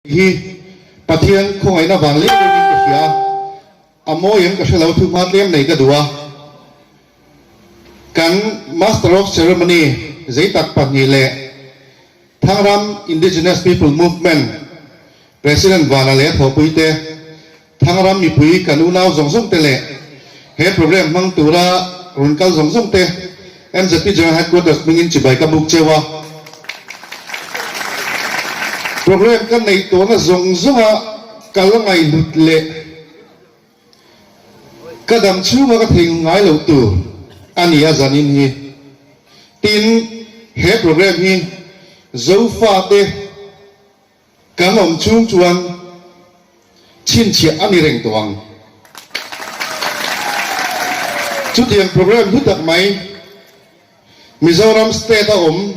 Hi Pathian khawngaihna vang leh deuhin ka hria a, a mawi em ka hre lo, thu hma tlem nei ka duh a. Kan Master of Ceremony zeitak pahnih leh Thangram Indigenous People Movement President Vana leh a thawhpuite, Thangram mipui kan unau zawng zawng te leh he program hmang tura rawn kal zawng zawng te MZP General Headquarters hmingin chibai ka buk cheu a. Program ka neih tawhna zawng zawnga kal ngaihhlut leh ka dam chhunga ka thei ngai loh tur a ni a zanin hi. Tin, he program hi Zofate Kan awm chung chuan chhinchhiah a ni reng tawh ang. Chutiang program hlu tak mai Mizoram state a awm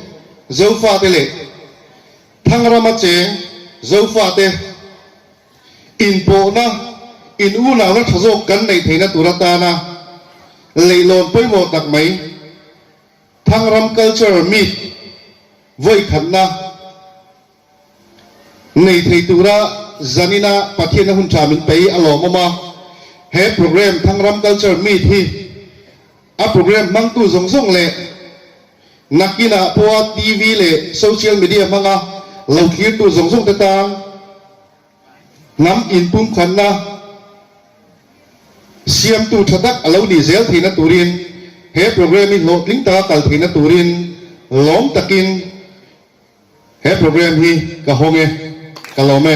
Zofate leh Thangrama cheng Zofate inpawhna, in unauna tha zawk kan neih theihna tur atana leihlawn pawimawh tak mai Thangram Culture Meet vawikhatna nei thei tura zanina Pathianna hun tha min pei a lawmawm a. He program Thangram Culture Meet hi a program hmangtu zawng zawng leh nakinah pawha TV leh social media hmanga lo thlirtu zawng zawng te tan Hnam inpumkhatna siamtu tha tak a lo nih zel theihna turin he program hi hlawhtling taka kal theihna turin lawm takin he program hi ka hawng e, ka lawm e.